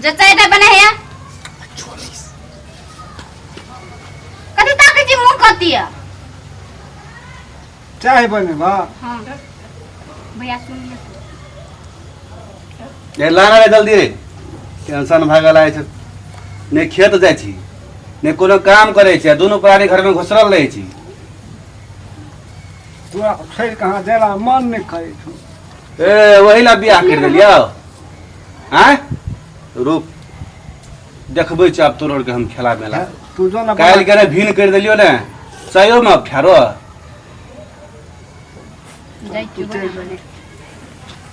जो चाय बना है कथी ताकै छी मुँह कथी है चाय बनेबा हाँ भैया सुन लिअ ए लाना रे जल्दी रे टेंशन भए गेल अछि नहि खेत जाइ छी नहि कोनो काम करै छी आ दुनू प्राणी घरमे घुसरल रहै छी तोरा छोड़ि कहाँ देला मन नहि करै छौ ए ओही ला बियाह करि देलियौ आँय रुक देखबै छी आब तोरो के हम खेला मेला तू जो ना काल्हि के ने भिन करि देलियौ ने चायो मे फेरो जाइ छी तू चलि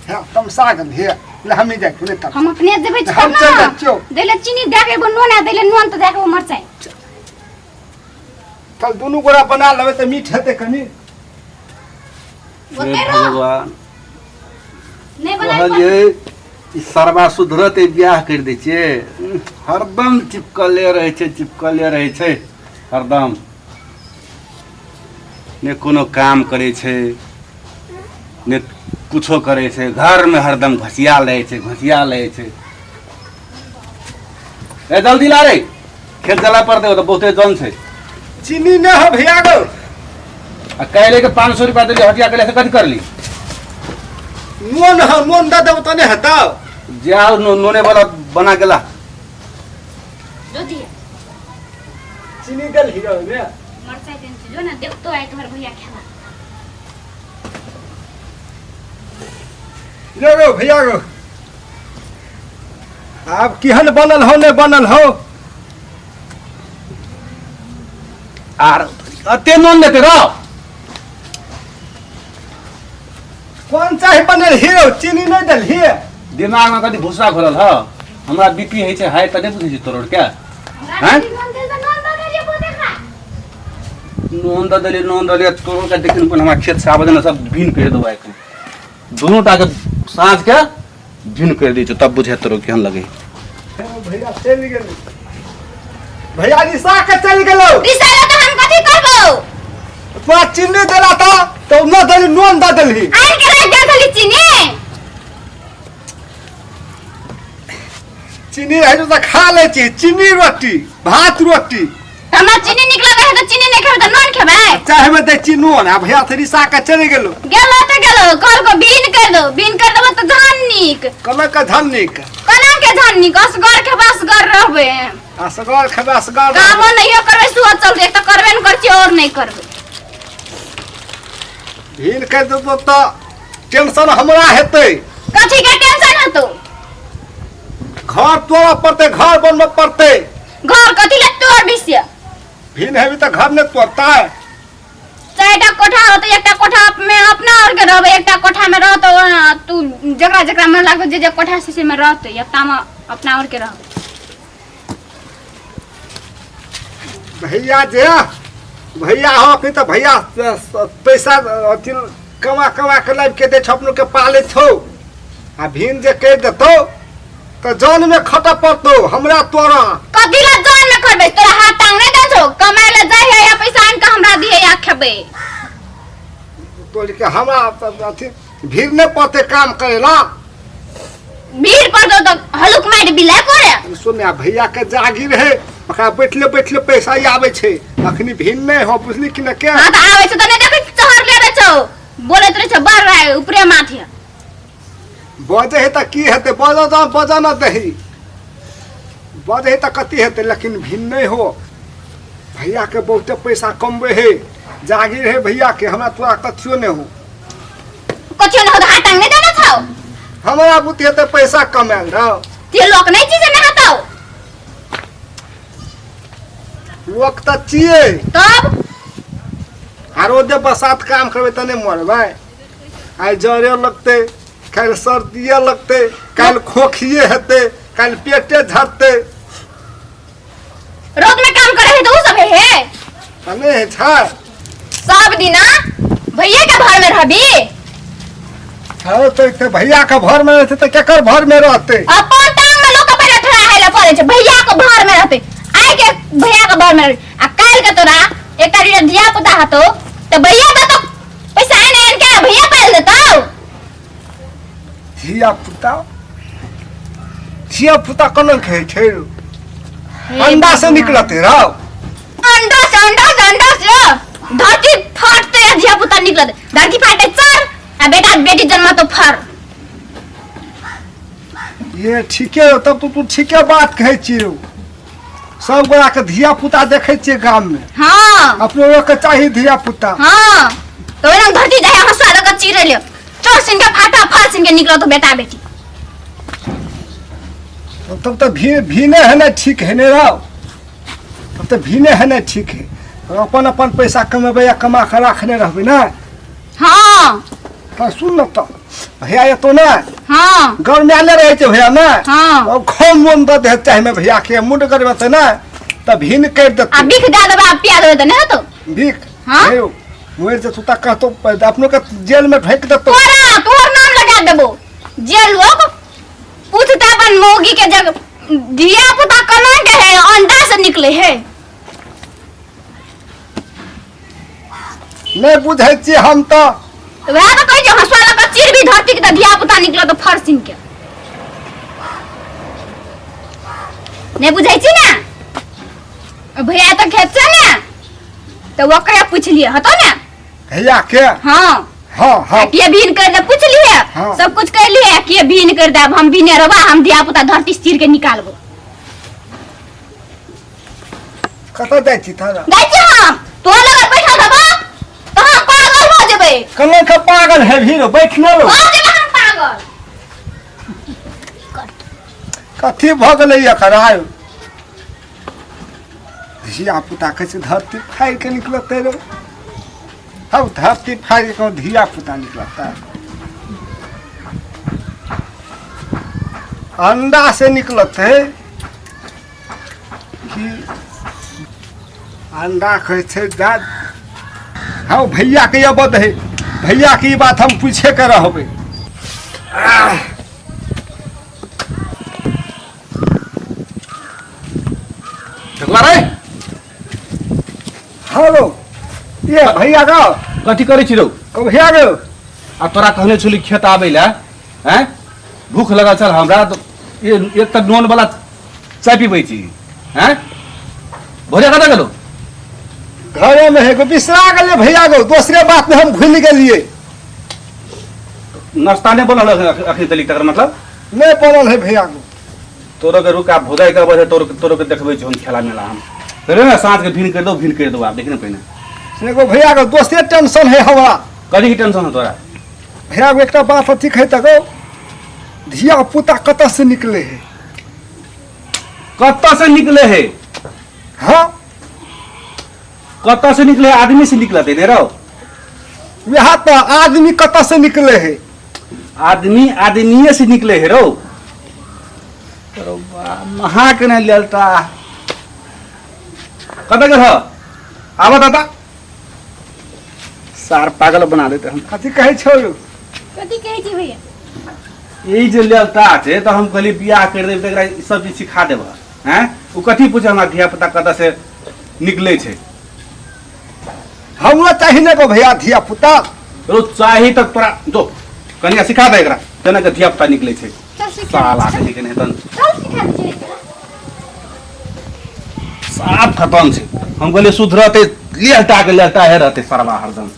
हे तमसा गेल हे ले हमी जाइ छी नहि तब हम अपने देबै छी हम चलि जाइ छियौ। दैले चीनी दए के एगो नून आ दैले नून तऽ दए के एगो मरचाइ चल दुनू गोरा बना लेबै तऽ मीठ हेतै कनि हे ओते रह भगवान नहि बनाइ कहलियै ई सरबा सुधरत ई बियाह करि दै छियै हरदम चिपकले रहै छै चिपकले रहै छै हरदम ने कोनो काम करै छै ने कुछो करै छै घरमे हरदम घसियाल रहै छै घसियाल रहै छै ए जल्दी ला रे खेत जला पड़तै ओतऽ बहुते जन छै चीनी नहि हो भैया गो आ काल्हि के 500 रुपया देली हटिया के से कथी करली नून हो नून दऽ देबो तऽ नहि हेतौ जाओ नोने वाला बना के ला जो दिया चीनी देल ही ओहिमे मरचाइ देने छी जो ना देखतो आइ तोहर भैया खेला ले गो भैया गो आब केहन बनल हो नहि बनल हो आर अते नून देते रहो कोन चाय बनल ही चीनी नहि देल ही दिमाग में कथी भूसा घोरल ह हमरा बीपी होइ छै हाई तऽ नहि बुझै छी तोरोड़ के हमरा हैं? नून देल तऽ नून दऽ देलियै बहुते खा नून दऽ देलियै नून दऽ देलियै तोरोड़ के देखिन कोन हमरा खेत से आबै ने सब भिन करि देबो एखन दुनू टा के साँझ के भिन करि दै छौ तब बुझे तोरो केहन लगै भैया चलि गेल भैया रिसा के चलि गेलो रिसाला तऽ हम कथी करबौ तोरा चीनी देला था तो न देली नून दऽ देलही आनि के राखि दे देली चीनी चीनी रहै छै तऽ खा लै छी चीनी रोटी भात रोटी हमरा चीनी निक लगे है तऽ चीनी नहि खेबै तऽ नून खेबै चाहे में दै छी नून आ भैया से रिसा के चलि गेलो गेलो तऽ गेलो कहलको बीन कर दो बीन कर देबो तऽ धान नीक कलक के धन नीक कोना के धान नीक असगर खेबै असगर रहबै असगर खेबै असगर कामो नहियो करबै सुअर चलतै एक तऽ करबे नहि करै छियै और नहि करबै भीड़ करि देतौ तऽ टेंशन हमरा हेतै कथी के टेंशन हेतौ घर तोड़ऽ पड़तै घर बनबऽ पड़तै घर कथी ले तोड़ विषय भिन हेबी तऽ घर नहि तोड़तै चारिटा कोठा होतै एकटा कोठा में अपना और के रहबै एकटा कोठा में रहतौ तू जकरा जकरा मन लागतौ जे जे कोठा से से में रहतै एकटा में अपना और के रहबै भैया जे भैया हो कि तऽ भैया पैसा अथी कमा कमा के लाबि के दै छौ अपनो के पालै छौ आ भिन जे कहि देतौ तऽ जन में खटऽ पड़तौ हमरा तोरा कथी ला जान में खटबै तोरा हाथ टांग नहीं दै छौ कमाय ला जाइ है या पैसा आनि के हमरा दिहे या खेबै तोड़ के हमरा अथी भीड़ नहि पड़तै काम करे ला भीड़ पड़तौ तऽ हलुक मारि बिला करे सुन आ भैया के जागीर है ओकरा बैठले बैठले पैसा ही आबै छै अखनी भीड़ नहि हो बुझली कि ने के हाँ तऽ आबै छै तऽ नहि देखै छी चहर ले रहै छौ बोलैत रहै छौ बड़ रहे ऊपरे माथे बजै है तऽ की हेतै बजऽ तऽ बजऽ न दही बजै है तऽ कथी हेतै लेकिन भिन्न नहि हो भैया के बहुते पैसा कमबै है जागीर है भैया के हमरा तोरा कथियो नहि हो कथियो नहि हो तऽ हाथ टांग नहि देने छौ हमरा बुते हेतै पैसा कमायल रहो ते लोक नहि छी जे नहि हेतौ लोक तऽ छियै तब आरो जे बसात काम करबै तऽ नहि मरबै आइ जरे लगतै काल्हि सर्दिए लगतै काल्हि खोखिए हेतै काल्हि पेटे झड़तै रौद में काम करे है तो उ सब है हे तऽ नहि होइ छै सब दिना भैया के घर में रहबी हँ तऽ भैया के घर में रहतै तऽ केकर घर में रहतै अपन टांग में लोग के पहिले ठड़ा है ला पड़े छै भैया के घर में रहते आइ के भैया के घर में रहते आ काल्हि के तोरा एकटा दूटा धिया पुता हतो तऽ भैया देतो पैसा आनि आनि के भैया पाल देतो धिया पुता धिया पुता कोना खाइ छै अंडा से निकलते रहो। अंडा से, अंडा से, अंडा से धरती फाटते आ धिया पुता निकलते। धरती फाटे चर आ बेटा बेटी जन्म तो फर। ये ठीके हो, तब तो तू ठीके बात कहै छी रौ। सब गोरा के धिया पुता देखै छियै गाम में। हाँ। अपनो लोग के चाही धिया पुता। हाँ तो ओना धरती जाए हंसुआ लगा चीरे लियो चोर सिन के फाटा फर सिन के निकलो तो बेटा बेटी। तब तो भी भीने है ना ठीक है ने रहो, तब तो भीने है ना ठीक है। अपन अपन पैसा कमेबै या कमा के राखने रहबै ना। हाँ। तो सुन न तो भैया ये तो ना। हाँ। गरमाले रहै छै भैया ना। हाँ। अब खूब मोन दऽ दे चाहे में भैया के मुंड करबै तऽ ना तऽ भीन करि देतौ। आ बिख दए देबै आ पिया देबै तऽ नहि हेतौ। भीख। हाँ? हे यौ, मरि जेतौ तऽ कहतौ अपनो के जेल में ढोकि देतौ। तोरा तोहर नाम लगा देबो जे लोग पूछता अपन मौगी के जग धिया पुता केना के है अंडा से निकले है। नहि बुझै छियै हम तऽ। तऽ वएह तऽ कहै छियै हँसुआ लऽ कऽ चीर भी धरती के तऽ धिया पुता निकलत तऽ फरसिन के। नहि बुझै छी ने भैया तऽ खेत छै ने तऽ ओकरे पुछलियै हतो ने भैया के। हाँ। हाँ हाँ। किए भीन कर दे पुछलियै। हाँ। सब कुछ कर लिए किए भीन कर दे अब हम भीने रहबा हम धिया पुता धरती से चीर के निकालबो। कतऽ जाइ छी थाना? जाइ छी हम तोरा लग बैठल रहबा तऽ हम पागल हो जेबै। कना के पागल है भीड़ बैठ न रो। हो जेबै हम पागल। कथी भऽ गेलै एकर आयो धिया पुता कहै छै धरती फाड़ि के निकलतै रो। हौ धरती फाड़ि के धिया पुता निकलतै अंडा से निकलतै कि अंडा कहै छै जा। हौ भैया के अबद है भैया के ई बात हम पूछे के रहबै। देखला रे। हेलो ये भैया गो कथी करै छी रौ? भैया गो आ तोरा कहने छली खेत आबै लए हैं भूख लगल छल हमरा तो एक तऽ नोन वाला चाय पीबै छी हैं भोरे कतऽ गेलौ? घरे में है गो बिसरा गेलियै भैया गो दोसरे बात में हम भूलि गेलियै। नाश्ता नहि बनल अखनी तलिक तकर मतलब? नहि बनल है भैया गो। तोरो के रुक आ भोजाई करबै छै तोरो तोरो के देखबै छी हम खेला मेला हम रे ने साँझ के भीन कर दो भीन कर दो आब देख ने पहिने। से गो भैया गो दोसरे टेंशन है हमरा। कथी के टेंशन है तोरा? भैया गो एकटा बात अथी है तऽ गो धिया पुता कतऽ से निकले है? कतऽ से निकले है? हाँ। कतऽ से निकले है? आदमी से निकलते ने रहो। वएह तऽ आदमी कतऽ से निकले है? आदमी आदमीये से निकले है रौ। नहा के नहीं लेलता कतऽ गेल ह? आबऽ दादा सार पागल बना देते हम। कथी कहै छौ यौ? कथी कहै छी भैया? ई जे लेलता छै तऽ हम कहली बियाह कर देब तऽ एकरा ई सब चीज सिखा देब हैं। ओ कथी पूछे हमरा धिया पुता कतऽ से निकले छै? हमरा चाही ने गो भैया धिया पुता। रो चाही तऽ तोरा जो कनिया सिखा दे एकरा केना के धिया पुता निकले छै। चल सिखा साला कहीं के नहीं तन चल सिखा दे छियै। साफ खतम छै। हम कहलियै सुधरते लेहटा के लेहटा हे रहते सरवा हरदम।